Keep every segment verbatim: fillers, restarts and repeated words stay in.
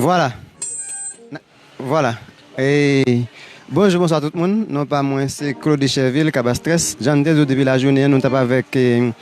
Vwala. Vwala. E, bonjou, bonswa tout moun. Non pa mwen, se Claude Chervil, Kabastrès. Jan m te di w depi lajounen an, nou t ap avèk, e,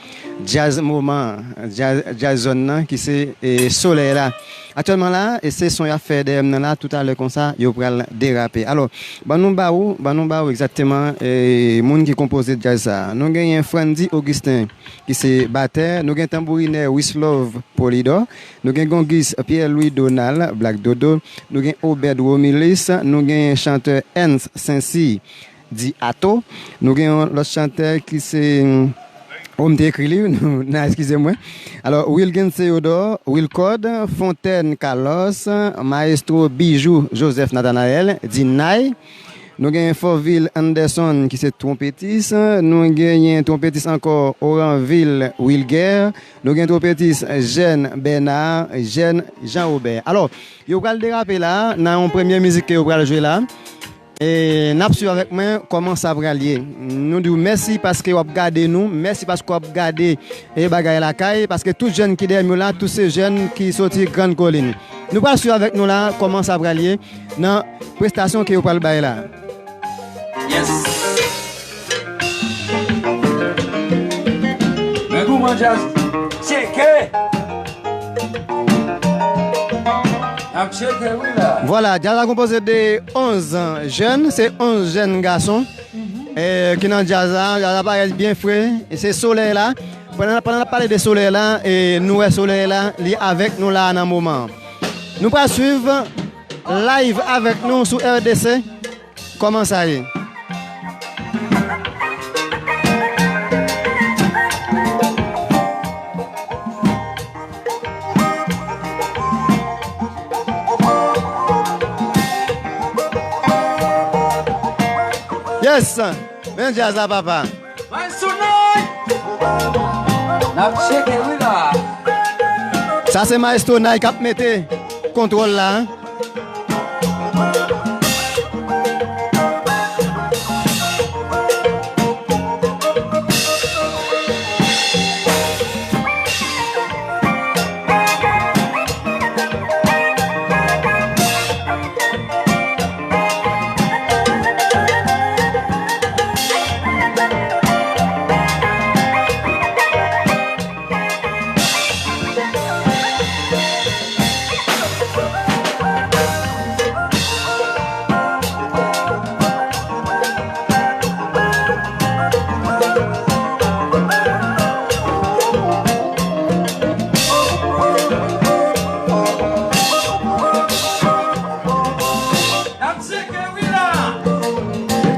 djaz moman, djaz, djaz zòn nan, ki se, e, Solèy la. Aktyèlman la, e se son y ap fè dèyè m nan la, toutalè konsa, yo pral derape. Alò, ban nou ba ou, ban nou ba ou egzakteman, e, moun ki konpoze djaz sa a. Nou genyen Frandy Augustin, ki se batè. Nou gen tanbourinè Wislove Polidor. Nou gen gongis Pierre Louis Donald, Black Dodo. Nou gen Obed Romulus. Nou gen chantè Ernst Saint-Cyr, di Ato. Nou gen yon lòt chantè ki se, oh, m te ekri li, n a eskize mwen. Alò, Wilgens Théodore, Wilcode, Fontaine Carlos, Maestro Bijou Joseph Nathanaël, di Nay. Nou gen Fòvil Anderson ki se twonpetis. Nou genyen twonpetis ankò, Oranvil Wilger. Nou gen twonpetis Jèn Bernard, Jèn Jean Robert. Alò, yo pral derape la, nan yon premye mizik ke yo pral jwe la. E n ap swiv avèk mwen kòman sa pral ye. Nou di w mèsi paske w ap gade nou, mèsi paske w ap gade, e, Bagay Lakay, paske tout jèn ki dèyè m yo la, tout se jèn ki soti Grann Kolin. Nou pral swiv avèk nou la kòman sa pral ye nan prestasyon ke yo pral bay la. Yes. Men kouman djaz tcheke. N ap tcheke wi la. Vwala, djaz la konpoze de onz jèn, se onz jèn gason, e, ki nan djaz la. Djaz la parèt byen fre, e se Solèy la. Pandan, pandan n ap pale de Solèy la, e, nou wè Solèy la, li avèk nou la nan moman an. Nou pral swiv live avèk nou sou R D C. Kòman sa ye? Yes! Men djaz la, papa. Maestro Nay! N ap tcheke wi la. Sa se Maestro Nay k ap mete kontwòl la.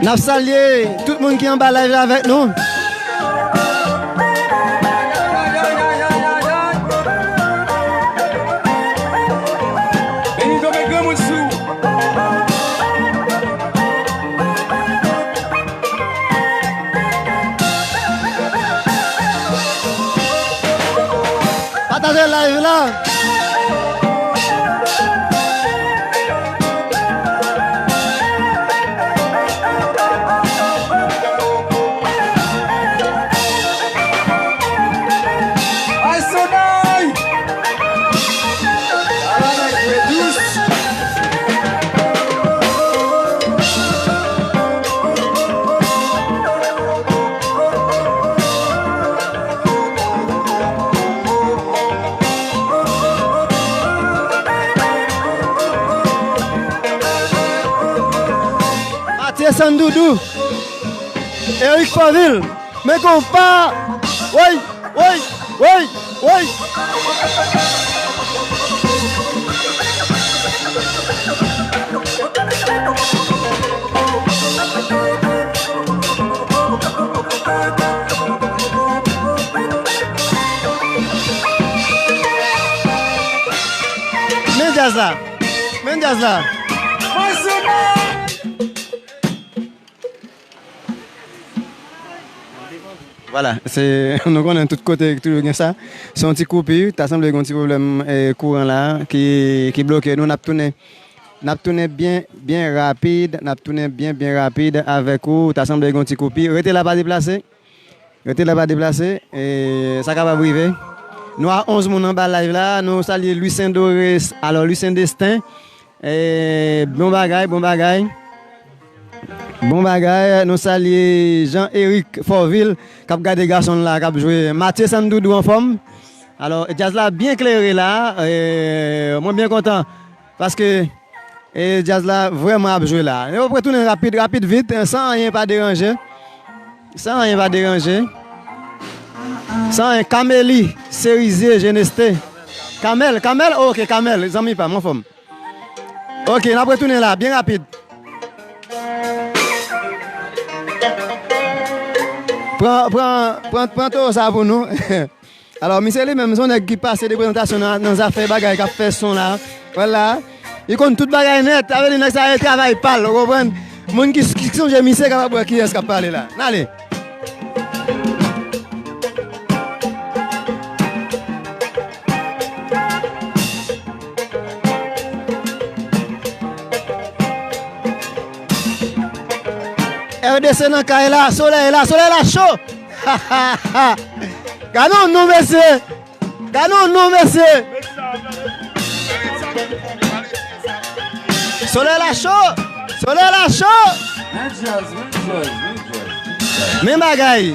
N ap salye tout moun ki anba live la avèk nou. Benito met granmoun sou. Pataje live la. Ay, Soday! Matye Sandoudou, Eric Fovil, men konpa, woy, woy, woy, woy. Men djaz la. Men djaz la. Vwala, se, nou konnen tout kote toujou gen sa. Se yon ti koupi, ta sanble gen yon ti pwoblèm, e, kouran la ki, ki bloke nou. N ap tounen, n ap tounen byen, byen rapid, n ap tounen byen, byen rapid avèk ou. Ta sanble gen yon ti koupi. Rete la, pa deplase. Rete la, pa deplase. E, sa kapab rive. Nou a onz moun anba live la. Nou salye Louis Saint Doré, alò Louis Saint Destin. E, bon bagay, bon bagay. Bon bagay, nou salye Jean Eric Forvil k ap gade gason l la k ap jwe. Mathieu Sandoudou anfòm. Alò, djaz la byen klere la. E, mwen byen kontan. Paske e djaz la vrèman ap jwe la. Yo retounen rapid, rapid, vit, san anyen pa deranje. San anyen pa deranje. San anyen. Kameli, Serize, Jeneste. Kamèl, Kamèl, oh, ok, Kamèl, zanmi pa m, anfòm. Ok, n ap retounen la, byen rapid. Pran, pran, pran, pran towo sa pou nou. Alò, misye li menm, se yon nèg ki pase de prezantasyon nan, nan zafè bagay k ap fè son la. Vwala. Li konn tout bagay nèt. Sa vle di, nèg sa e travay pa l, ou konprann? Moun ki, ki sonje misye kapab wè kiyès k ap pale la. N ale. R D C nan kay la, solèy la, solèy la cho! Gade yon non, mesye! Gade yon non, mesye! Solèy la cho! Solèy la cho! Men djaz, men djaz, men djaz. Men bagay!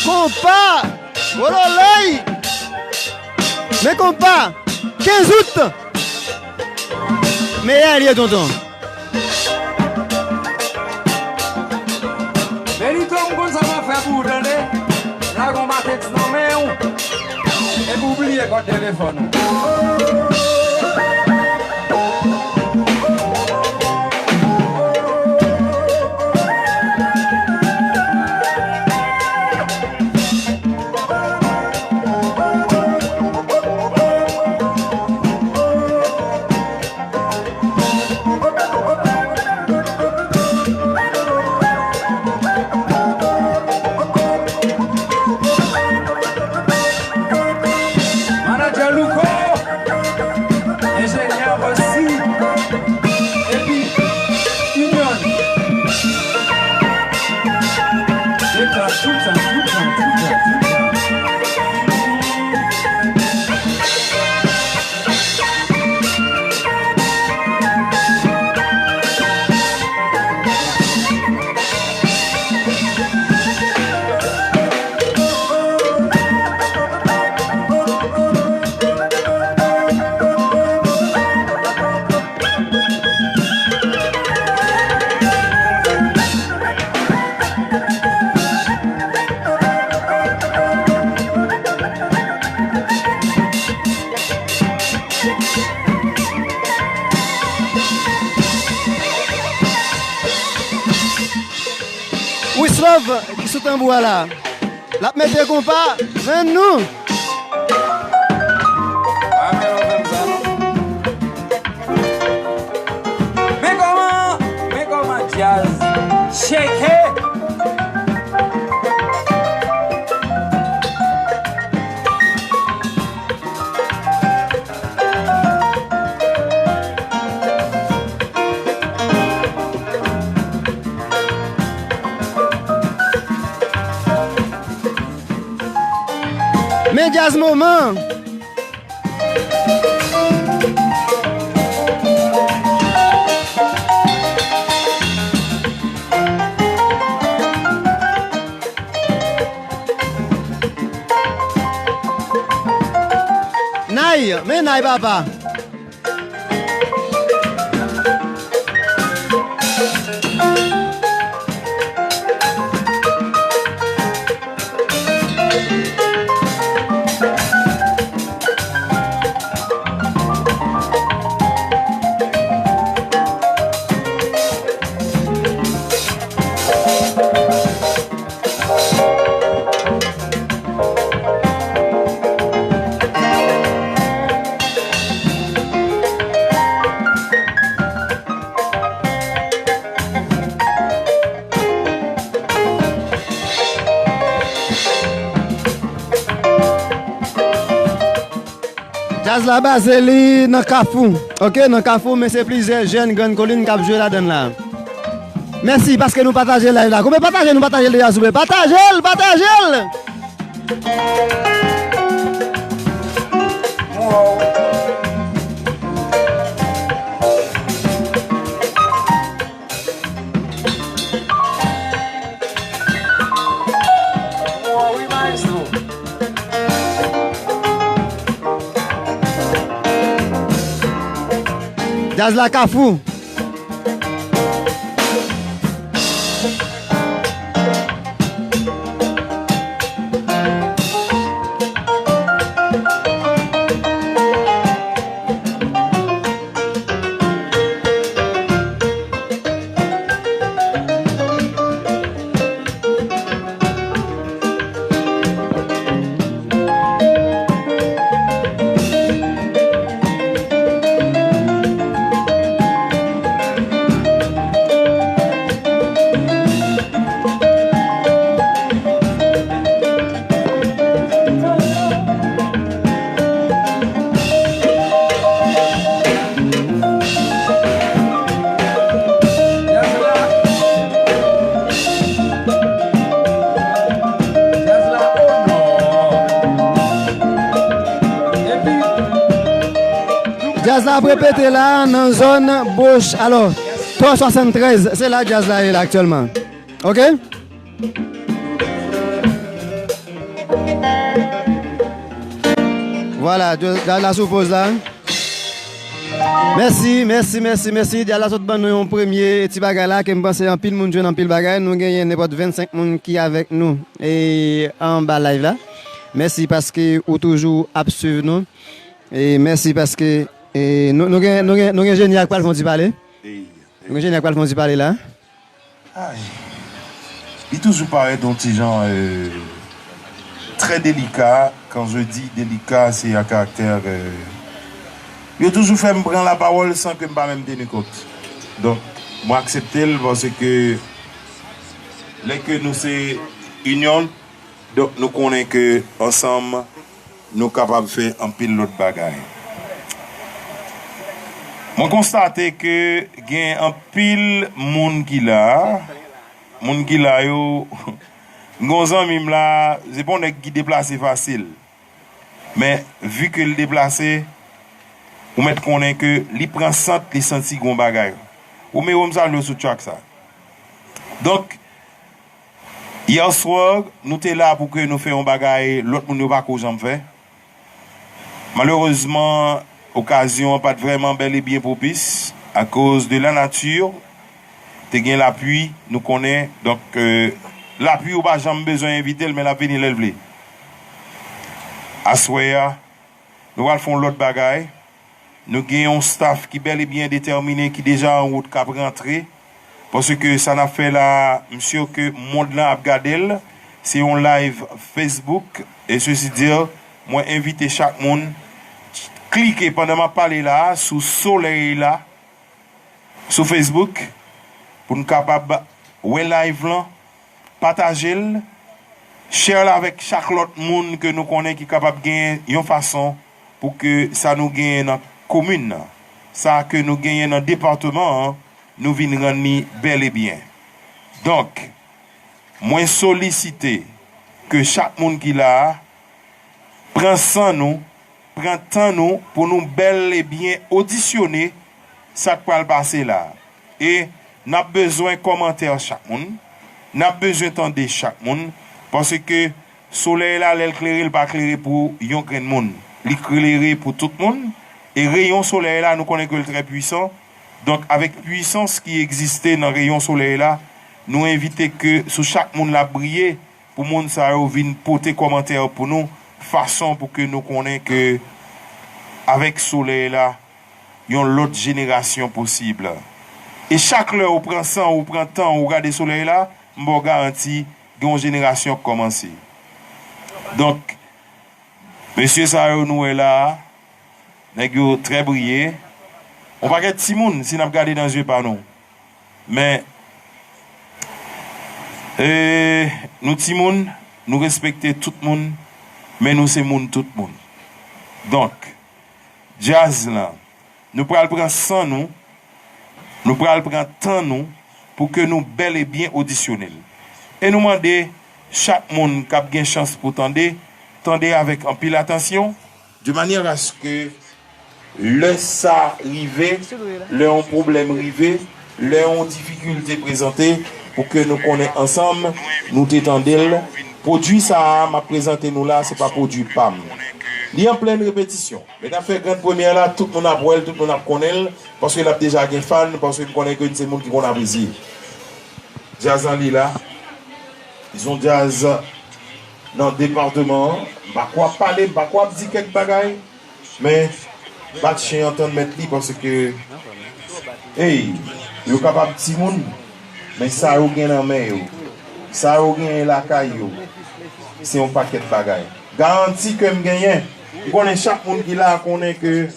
Konpa! Wololey! Men konpa! Kenz out! Meyè l ye, tonton. Benito, m konn sa m ap fè pou ou, tande. Lage yon batèks nan men w. Epi w bliye kòd telefòn ou. Manadjè Louko, enjenyè Rossy, epi Union. Deklach toutan, toutan, toutan, toutan. Wislove ki sou tanbou a la. L ap mete konpa, jwenn nou. Pa fè lòt fè m sa non. Men kòman, men kòman djaz tcheke. Men djaz moman. Nay, men Nay papa. La baze li nan Kafou. Ok, nan Kafou, men se plizyè jèn Grann Kolin k ap jwe ladan l la. Mèsi paske nou pataje live la. Konbyen pataje nou pataje l deja, souple? Pataje l, pataje l! Djaz la Kafou. Djaz la ap repete la nan zòn Boch. Alò, twa swasanntrèz, se la djaz la ye la aktyèlman. Ok? Vwala, djaz la sou poz la. Mèsi, mèsi, mèsi, mèsi. Djaz la sot ban nou yon premye ti bagay la ke m panse anpil moun jwenn anpil bagay. Nou genyen nenpòt vennsenk moun ki avèk nou e anba live la. Mèsi paske ou toujou ap swiv nou. E mèsi paske e nou, nou gen, nou gen, nou gen Jeni ak pral fè yon ti pale. Nou gen Jeni ak pral fè yon ti pale la. Ay. Li toujou parèt yon ti jan euh, très délicat. Quand je dis délicat, c'est à caractère euh, yo toujou fè m pran lapawòl san ke m pa menm teni kont. Donk, mwen aksepte l paske lè ke nou se inyon, donk nou konnen ke ansanm nou kapab fè anpil lòt bagay. Mwen konstate ke gen anpil moun ki la, moun ki la yo, m gen yon zanmi m la, se pa yon nèg ki deplase fasil. Men, vi ke l deplase, ou mèt konnen ke li pran sant, li santi gen yon bagay. Romeo, m salye w sou track sa. Donk, Yè swa, nou te la pou ke nou fè yon bagay lòt moun yo pa ko janm fè. Malerezman, okazyon an pa t vrèman bèl e byen pwopis, akoz de la nature, te gen lapli, nou konnen, donk, euh, lapli ou pa janm bezwen envite l, men l ap vini lè l vle. Aswè a, nou pral fè yon lòt bagay. Nou gen yon staff ki bèl e byen detèmine, ki deja an wout, k ap rantre. Paske sa n ap fè la, m si ke mond lan ap gade l. Se yon live Facebook. E sesi di, mwen envite chak moun, klike pandan m ap pale la, sou solèy la, sou Facebook, pou n kapab wè live lan, pataje l, share l avèk chak lòt moun ke nou konnen ki kapab genyen yon fason pou ke sa nou genyen nan komin nan, sa ke nou genyen nan depatman an, nou vin rann li bèl e byen. Donk, mwen solisite ke chak moun ki la a pran san nou, pran tan nou pou nou bèl e byen odisyone sa k pral pase la. E n ap bezwen kòmantè chak moun, n ap bezwen tande chak moun, paske solèy la, lè l klere, l pa klere pou yon grenn moun. Li klere pou tout moun. E reyon solèy la, nou konnen ke l trè pwisan. Donk, avèk pwisans ki egziste nan reyon solèy la, nou envite ke sou chak moun l ap briye, pou moun sa yo vin pote kòmantè pou nou, fason pou ke nou konnen ke avèk solèy la, yon lòt jenerasyon posib. E chak lè ou pran san, ou pran tan, ou gade solèy la, m ba w garanti, gen yon jenerasyon k kòmanse. Donk, mesye sa yo nou wè la a, nèg yo trè briye. Yon pakèt timoun, si n ap gade nan zye pa nou. Men, e, nou timoun, nou respekte tout moun, men nou se moun tout moun. Donk, Djaz lan, nou pral pran san nou, nou pral pran tan nou pou ke nou bèl e byen odisyone l. E nou mande chak moun k ap gen chans pou tande, tande avèk anpil atansyon, de manière à ce que lè sa rive, lè yon pwoblèm rive, lè yon difikilte prezante, pou ke nou konnen ansanm, nou te tande l. Pwodui sa a m ap prezante nou la, se pa pwodui pa m. Li an plèn repetisyon. Men n ap fè grand premyè la, tout moun ap wè l, tout moun ap konnen l, paske l ap deja gen fan, paske m konnen ke n se moun ki konn apresye. Djaz lan li la. Li se yon djaz nan depatman an. M pa kwè ap pale, m pa kwè ap di kèk bagay, men bat chen an tann mèt li paske, ey, yo kapab timoun, men sa yo gen nan men yo, sa yo genyen lakay yo, se yon pakèt bagay. Garanti ke m genyen, m konnen chak moun ki la konnen ke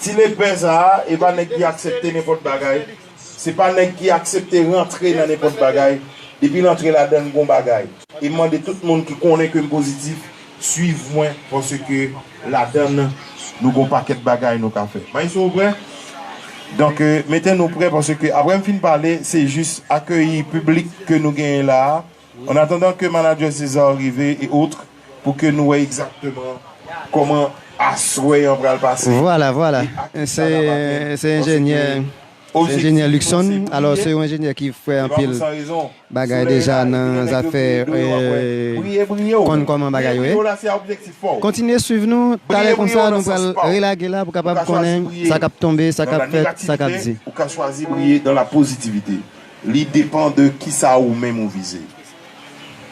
ti lepè sa a, e pa nèg ki aksepte nenpòt bagay. Se pa nèg ki aksepte rantre nan nenpòt bagay. Depi l antre ladan l, gon bagay. E m mande tout moun ki konnen ke m pozitif, swiv mwen, paske ladan l, nou gon pakèt bagay nou ka fè. Maestro, ou prè? Donk, euh, mete nou prè, paske apre m fin pale, se jis akeyi piblik ke nou genyen la a. En attendant que manager César rive et autres, pou ke nou wè egzakteman kòman aswè an pral pase. Vwala, vwala. Se, se enjenyè, se enjenyè Luckson. Alò, se yon enjenyè ki fè anpil bagay deja nan zafè, euh, konn kòman bagay yo ye. Kontinye swiv nou, talè konsa nou pral relage la pou kapab konnen sa k ap tonbe, sa k ap fèt, sa k ap di. Ou ka chwazi briye dans la positivité. Li depann de kisa ou menm ou vize.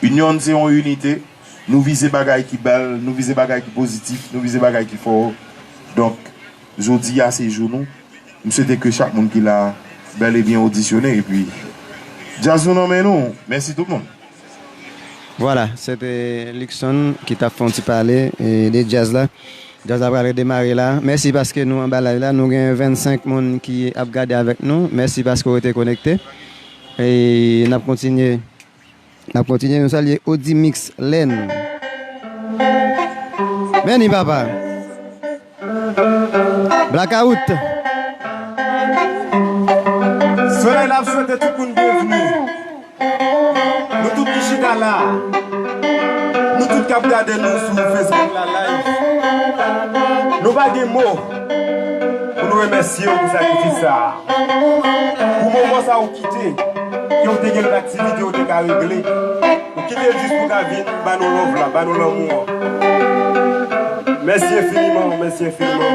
Union se yon inite. Nou vize bagay ki bèl, nou vize bagay ki pozitif, nou vize bagay ki fò. Donk, jodi a se jou nou. M swete ke chak moun ki la bèl e byen odisyone. Epi, djaz nou nan men nou. Mèsi tout moun. Vwala, se te Luckson ki t ap fè yon ti pale, e, de djaz la. Djaz la pral redemare la. Mèsi paske nou anba live la. Nou gen vennsenk moun ki ap gade avèk nou. Mèsi paske w rete konekte. E n ap kontinye. N ap kontinye. Nou salye Odimix Len. Mèni papa. Blakawout. Solèy la ap swete tout moun byenvni. Nou tout ki chita la, nou tout k ap gade nou sou Facebook la live, nou pa gen mo pou nou remèsye w pou sakrifis sa a. Pou moman sa a ou kite, ke w te gen lòt aktivite ou te ka regle, ou kite l jis pou w ka vin ba nou love la, ba nou lanmou an. Mèsi enfiniman, mèsi enfiniman.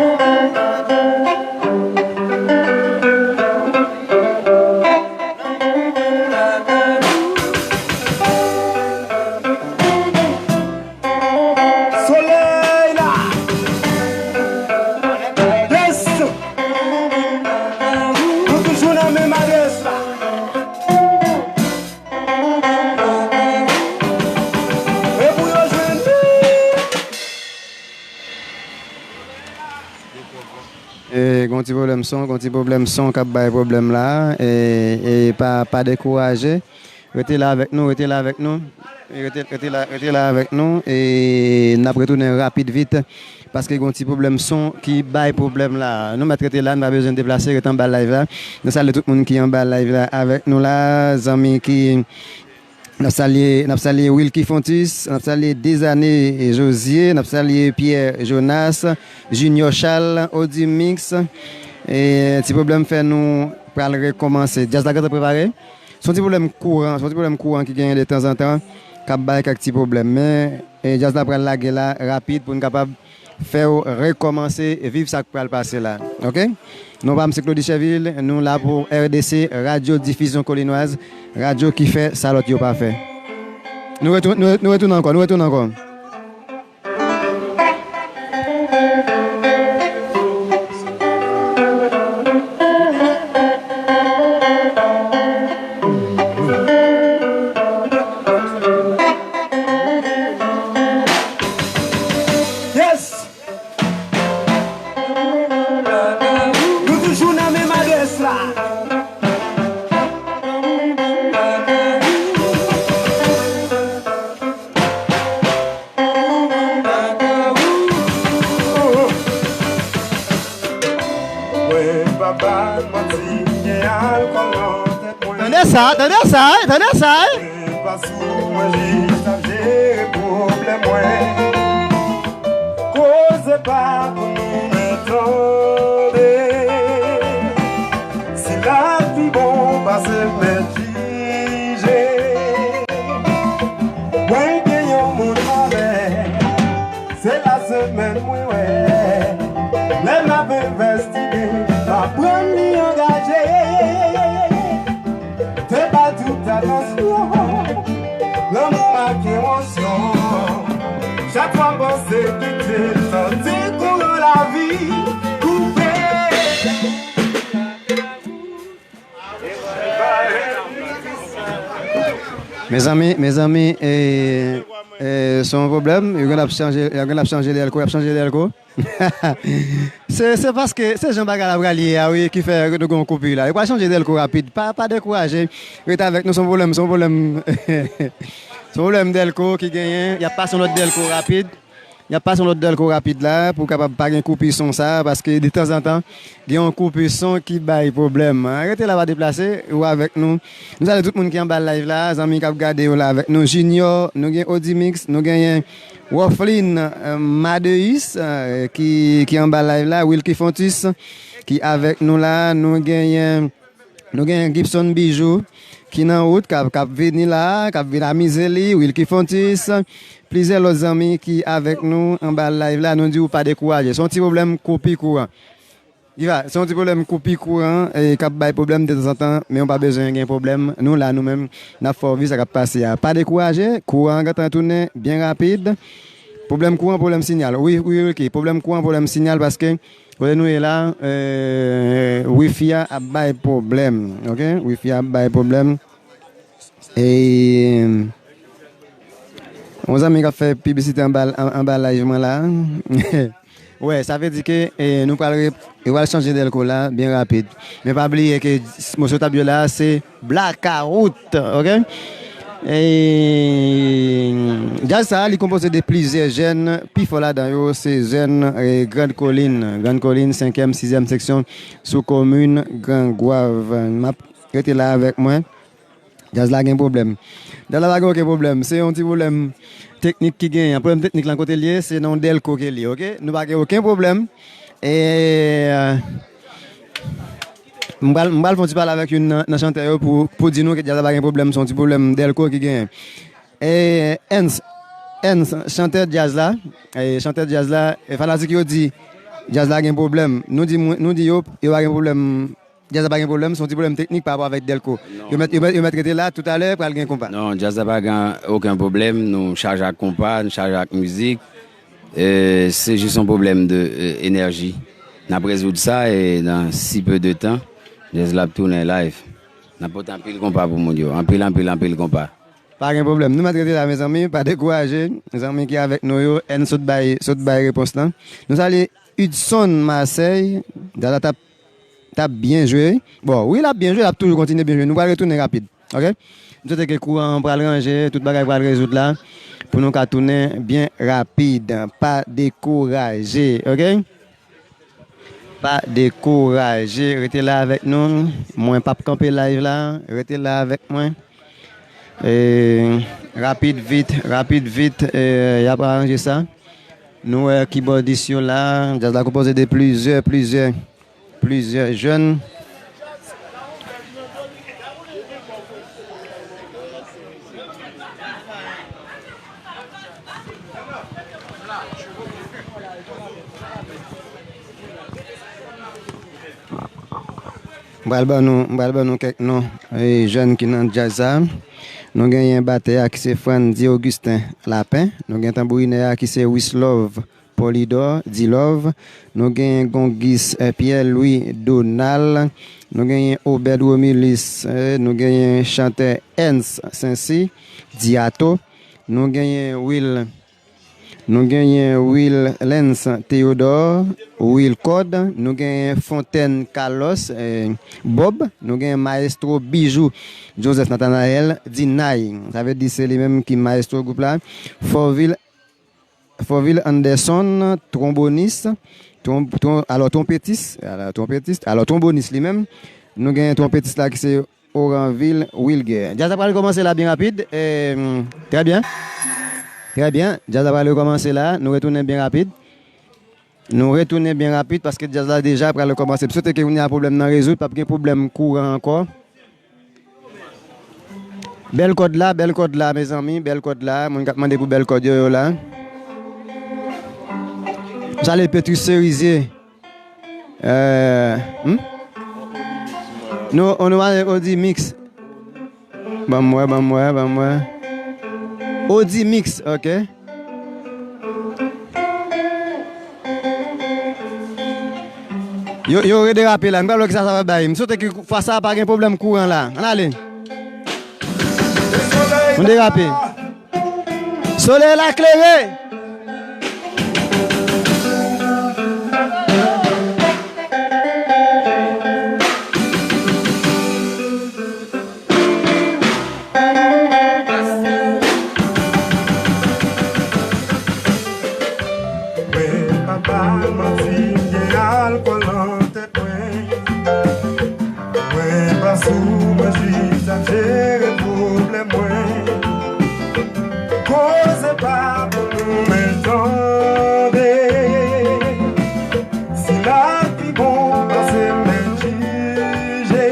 Solèy la. Yes. Nou toujou nan menm adrès la. E pou yo jwenn li. E, gon ti pwoblèm son, gon ti pwoblèm son k ap bay pwoblèm la. E, e pa, pa dekouraje. Rete la avèk nou, rete la avèk nou. E rete, rete la, rete la avèk nou. E n ap retounen rapid vit. Paske gon ti pwoblèm son ki bay pwoblèm la. Nou mèt rete la, nou pa bezwen deplase, rete anba live la. Nou salye tout moun ki anba live la avèk nou la, zanmi ki N ap salye, n ap salye Wilky Fontus, n ap salye Dezane Josie, n ap salye Pierre Jonas, Junior Charles, Odimix. E, ti pwoblèm fè nou pral rekòmanse. Djaz la gentan prepare. Se yon ti pwoblèm kouran, se yon ti pwoblèm kouran ki genyen detanzantan, k ap bay kèk ti pwoblèm. Men, e, djaz la pral lage la rapid pou n kapab fè w rekòmanse viv sa k pral pase la. Oke? Non pa m se Claudy Chèvil, nou la pou R D C, Radyo Difizyon Kolinwaz, radyo ki fè sa lòt yo pa fè. Nou retou-, nou re-, nou retounen ankò, nou retounen ankò. Yes! Nou toujou nan menm adrès la. Mwen pa ba n manti, gen alkòl nan tèt mwen. Tande sa, tande sa, tande sa. Mwen pa sou, mwen jis ap jere pwoblèm mwen. Koze pa pou nou men tande. Si la pi bon pase mèt jije. Mwen gen yon moun avè. Se la semèn mwen wè, lè m ap envestige, m aprann li angaje. Te ba tout atansyon, lanmou ak emosyon. Chak fwa m panse kite l, santi kouran lavi koupe. Mezanmi, mezanmi, e, e, se yon pwoblèm. Yo gen ap chanje, yo gen ap chanje dèlko, y ap chanje dèlko. Se, se paske se jan bagay la pral ye a, wi, ki fè nou gen yon koupi la. Yo pral chanje dèlko rapid. Pa, pa dekouraje. Rete avèk nou, se yon pwoblèm, se yon pwoblèm. Se yon pwoblèm dèlko ki genyen. Y ap pase yon lòt dèlko rapid. Y ap pase yon lòt dèlko rapid la pou kapab pa gen koupi son sa, paske detanzantan, gen yon koupi son ki bay pwoblèm. Rete la, pa deplase, ou avèk nou. Nou salye tout moun ki anba live la, zanmi k ap gade yo la avèk nou, Junior, nou gen Odimix, nou genyen Woflin, eh, Madeus, eh, ki, ki anba live la, Wilky Fontus, ki avèk nou la, nou genyen Nou gen Gibson Bijou ki nan wout, k ap, k ap vini la, k ap vin amize li, Wilky Fontis, plizyè lòt zanmi ki avèk nou anba live la, nou di w pa dekouraje. Se yon ti pwoblèm koupi kouran. Diva, se yon ti pwoblèm koupi kouran, e, k ap bay pwoblèm detanzantan, men w pa bezwen gen pwoblèm. Nou la, nou menm, n ap fè w viv sa k ap pase a. Pa dekouraje, kouran an gentan tounen byen rapid. Pwoblèm kouran, pwoblèm sinyal. Wi, wi, Wilky, pwoblèm kouran, pwoblèm sinyal, paske kote nou ye la, eh, wifi a ap bay pwoblèm, oke? Wifi a ap bay pwoblèm. E yon zanmi k ap fè piblisite anba, an-, anba live mwen la. Wè, sa vle di ke, eh, nou pral re-, yo pral chanje dèlko la byen rapid. Men pa bliye ke s-, moso t ap jwe la, se Blakawout, oke? E djaz sa a, li konpoze de plizyè jèn, pi fò ladan yo, se jèn, eh, Grand Colline, Grand Colline, senkyèm, sizyèm seksyon, sou komin Gran Gwav. M ap rete la avèk mwen. Djaz la gen pwoblèm. Djaz la pa gen okenn pwoblèm. Se yon ti pwoblèm teknik ki genyen. Pwoblèm teknik lan kote l ye, se nan yon dèlko ke l ye, oke? Nou pa gen okenn pwoblèm. E, m pral, m pral fè yon ti pale avèk youn nan, nan chantè yo pou, pou di nou ke djaz la pa gen pwoblèm, se yon ti pwoblèm dèlko ki genyen. E, Ens, Ens, chantè djaz la, e, chantè djaz la, e, fanatik yo di djaz la gen pwoblèm. Nou di, nou di yo, yo pa gen pwoblèm. Djaz la pa gen pwoblèm, se yon ti pwoblèm teknik pa rapò avèk dèlko. Non. Yo mèt, yo mèt, yo mèt rete la, toutalè, pral gen konpa. Non, djaz la pa gen okenn pwoblèm, nou chaje ak konpa, nou chaje ak mizik. E, se jis yon pwoblèm de, e, enèji. N ap rezoud sa e nan si peu de tan, djaz la ap tounen live. N ap pote anpil konpa pou moun yo, anpil, anpil, anpil konpa. Pa gen pwoblèm, nou mèt rete la, mezanmi, pa dekouraje, zanmi ki avèk nou yo, N sot bay, sot bay repons lan. Nou salye Hudson Marseille, djaz la t ap t ap byen jwe. Bon, wi, l ap byen jwe, l ap toujou kontinye byen jwe. Nou pral retounen rapid, oke? M swete ke kouran an pral ranje, tout bagay pral rezoud la, pou nou ka tounen byen rapid. Pa dekouraje, oke? Pa dekouraje, rete la avèk nou. Mwen p ap kanpe live la, rete la avèk mwen. E, rapid vit, rapid vit, e, y ap aranje sa. Nou wè kibòdis yo la, djaz la konpoze de plizyè, plizyè plizyè jèn. M pral ban nou, m pral ban nou kèk non, e, jèn ki nan djaz sa. Nou genyen batè a ki se Frandy Augustin Lapin. Nou gen tanbourinè a ki se Wislove Polidor, Dilove. Nou gen gongis, eh, Pierre Louis Donald. Nou genyen Obed Romulus, eh, nou genyen chantè Ernst Saincy, Diato. Nou genyen Will, nou genyen Will Lens Theodore, Will Code. Nou genyen Fontaine Carlos, eh, Bob. Nou genyen Maestro Bijou Joseph Nathanael, Dinay. Sa vle di se li menm ki maestro gwoup la. Fòvil Fovil Anderson, twonbonis, twon, twon, alò twonpetis, alò twonpetis, alò twonbonis li menm. Nou gen twonpetis la ki se Oranvil Wilger. Djaz la pral kòmanse la byen rapid. Em, trè byen. Trè byen. Djaz la pral rekòmanse la. Nou retounen byen rapid. Nou retounen byen rapid paske djaz la deja pral rekòmanse. M swete ke kounye a pwoblèm nan rezoud, p ap gen pwoblèm kouran ankò. Bèl kòd la, bèl kòd la, mezanmi, bèl kòd la. Moun k ap mande pou bèl kòd yo, yo la. M salye Petrus Cerizé. Euh, hmm? Non, on va Audi Mix. Ban m wè, ban m wè, ban m wè. Audi Mix, ok. Yo, yo rederape la. M pral wè kisa sa va bay. M swete ke fwa sa a pa gen pwoblèm kouran la. Ann ale. Nou derape. Solèy la klere. Mwen pa ba manti, m gen alkòl nan tèt mwen. Mwen pa sou, mwen jis ap jere pwoblèm mwen. Koze pa pou nou, men tande. Sila ki bon pase m jije.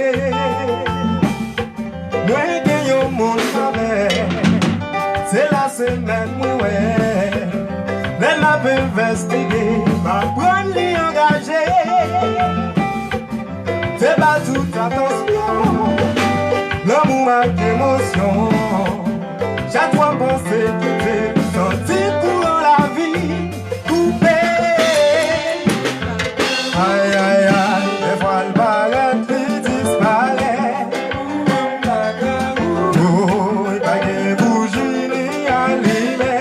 Mwen gen yon moun m avè, se la semèn mwen wè. Lè m ap envestige, m aprann li angaje. Se pa tout atansyon, lanmou ak emosyon. Chak fwa m panse kite, m santi kouran lavi koupe. Ay, ay, ay, dèfwa l parèt, li disparèt. Oh, li pa gen bouji ni alimè.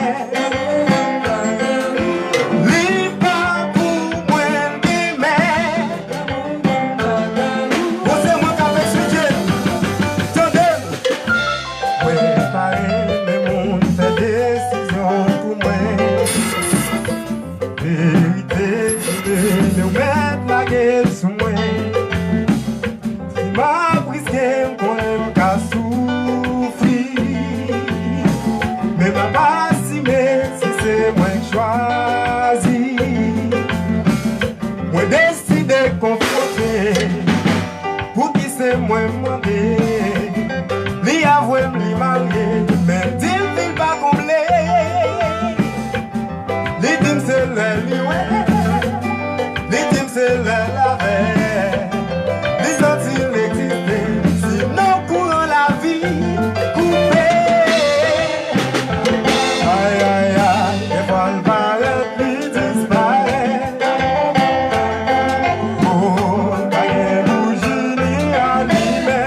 Li pa pou mwen demen. Bon, se mwen k ap eksplike. Tande m. Mwen pa renmen moun fè desizyon pou mwen. Verite, men ou mèt lage l sou mwen. Si m ap riske, m konnen m ka soufri. Men m ap asime si se mwen k chwazi. Mwen deside konfwonte. Pouki se mwen m mande? Li avwe m, li marye, men di l vi l pa konble. Li di m se lè li wè, li di m se lè l avè. Li santi l egziste, sinon kouran lavi koupe. Ay, ay, ay, dèfwa l parèt, li disparèt. Oh, pa gen bouji ni alimè.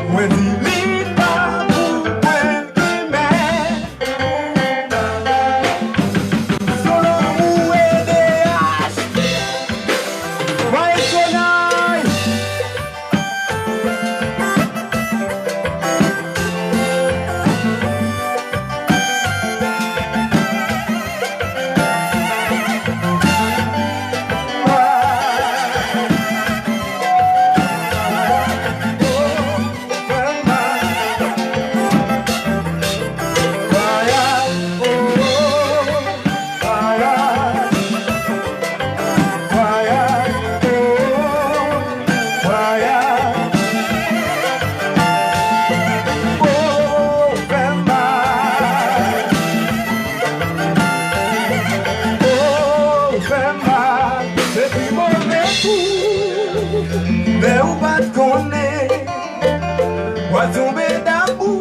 Mwen di li pa pou mwen demen. Solomon E D H. Maestro Nice. Vwayaj, oh, vwayaj. Oh, fè m mal. Oh, fè m mal. Se pi move kou. Lè ou pa t konnen, w a tonbe damou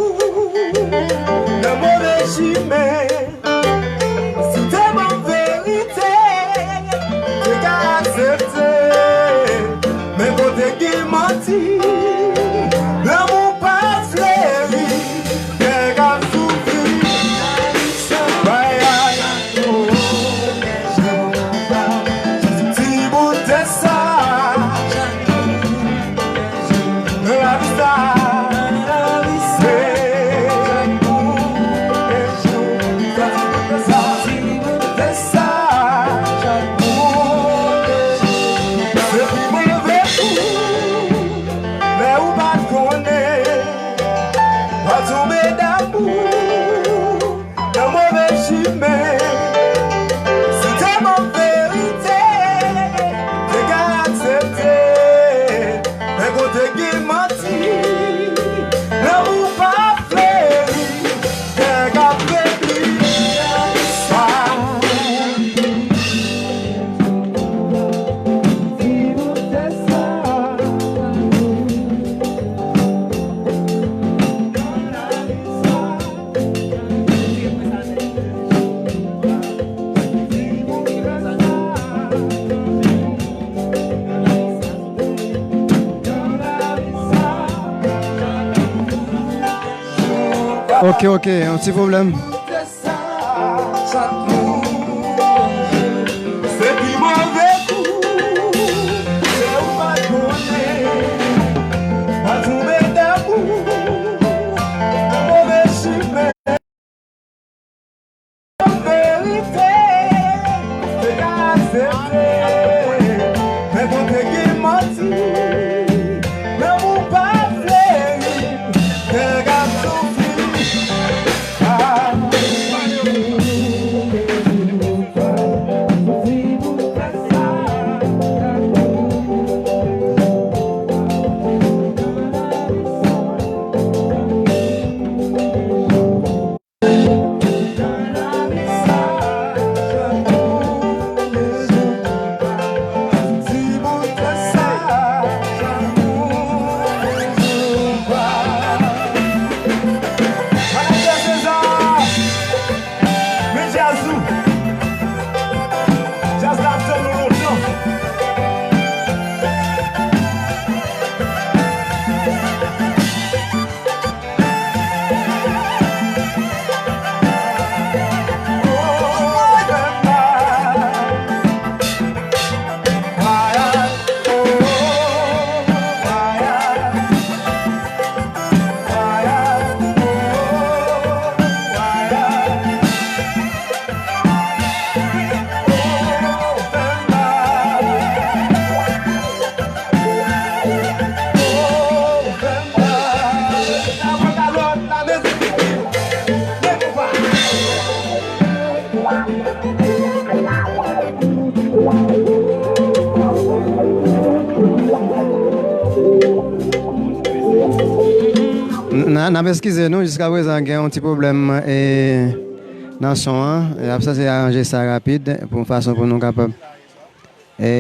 nan move chimen. Si w te ban m verite, m te ka aksepte. Men kote gen manti, lanmou pa fleri, kè k ap soufri. Vwayaj, oh, ti bout tè sa. Ok, ok, yon ti pwoblèm. Se pi move kou, se ou pa konnen, pa tonbe dabou, nan move chimen. Verite, te ka aksepte, men kote gen manti, lanmou pa fleri, kè k ap soufri. Ah. N, n ap eskize nou, jiskaprezan gen yon ti pwoblèm, e, nan son an. Y ap sanse aranje sa rapid pou yon fason pou nou kapab, e,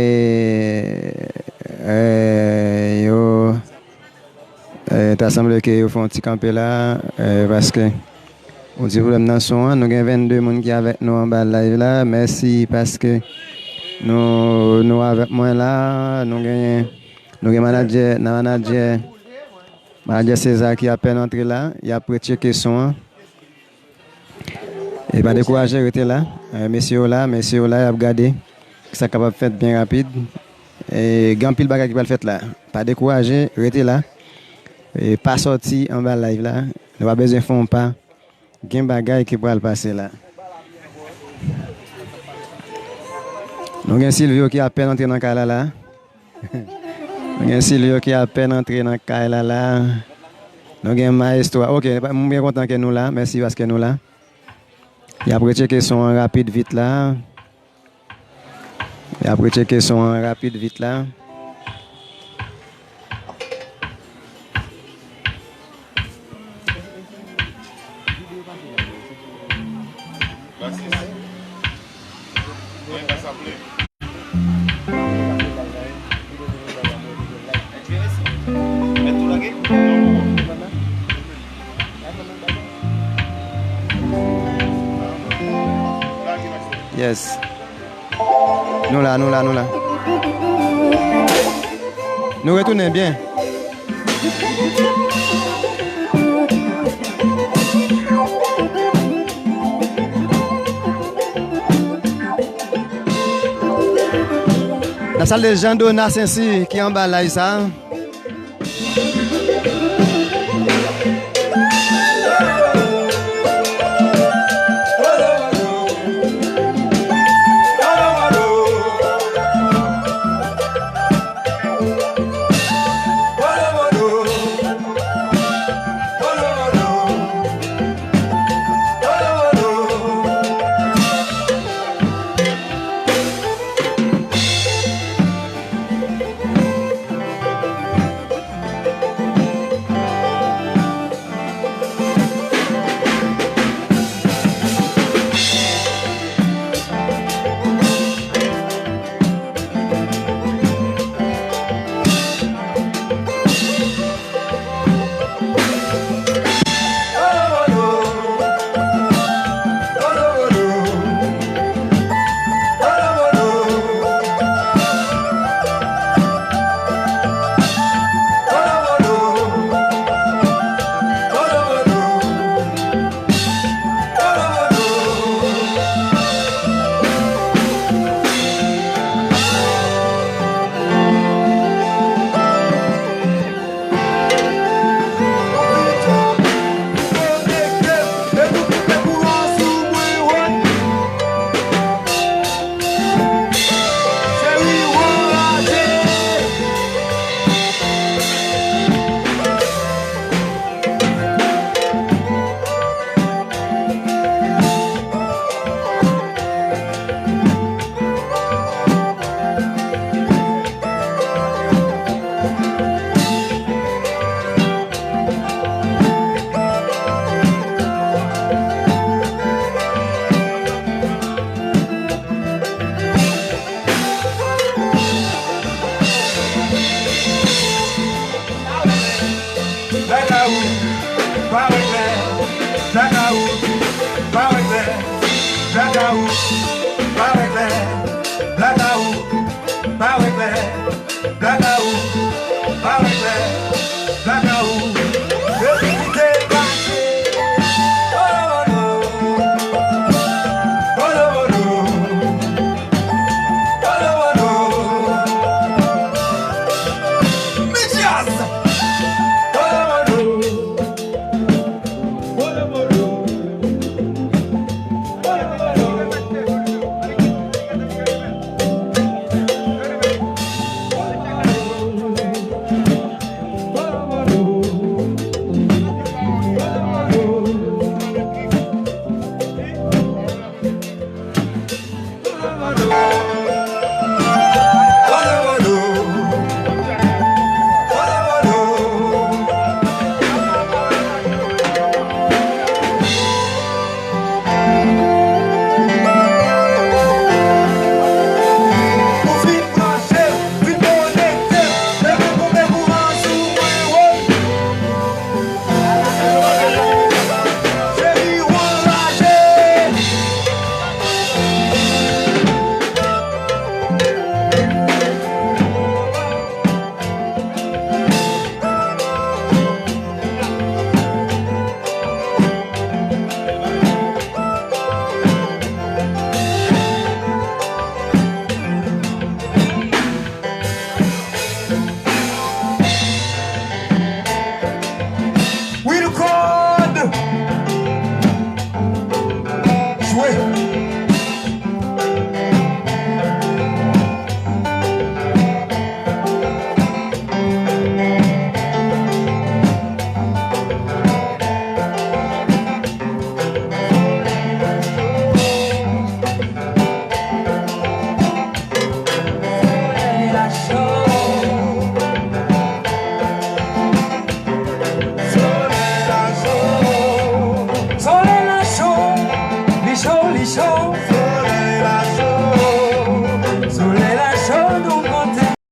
e, yo, e, ta sanble ke yo fè yon ti kanpe la, e, paske yon ti pwoblèm nan son an. Nou gen vennde moun ki avèk nou anba live la. Mèsi paske nou, nou avèk mwen la. Nou gen, nou gen manadjè, nan manadjè, manadjè César ki apèn antre la. Y ap retcheke son an. E pa dekouraje, rete la. E, mesye yo la, mesye yo la, y ap gade sa k kapab fèt byen rapid. E gen anpil bagay ki pral fèt la. Pa dekouraje, rete la. E pa sòti anba live la. Nou pa bezwen fè yon pa. Gen bagay ki pral pase la. Nou gen Silvio ki apèn antre nan kay la la. Nou gen Silvio ki apèn antre nan kay la la. Nou gen Maestro. Ok, m byen kontan ke nou la. Mèsi paske nou la. Y ap retcheke son an rapid vit la. Y ap retcheke son an rapid vit la. Yes. Nou la, nou la, nou la. Nou retounen byen. N ap salye Jean Donat Saint-Cyr ki anba live sa. Blabla ou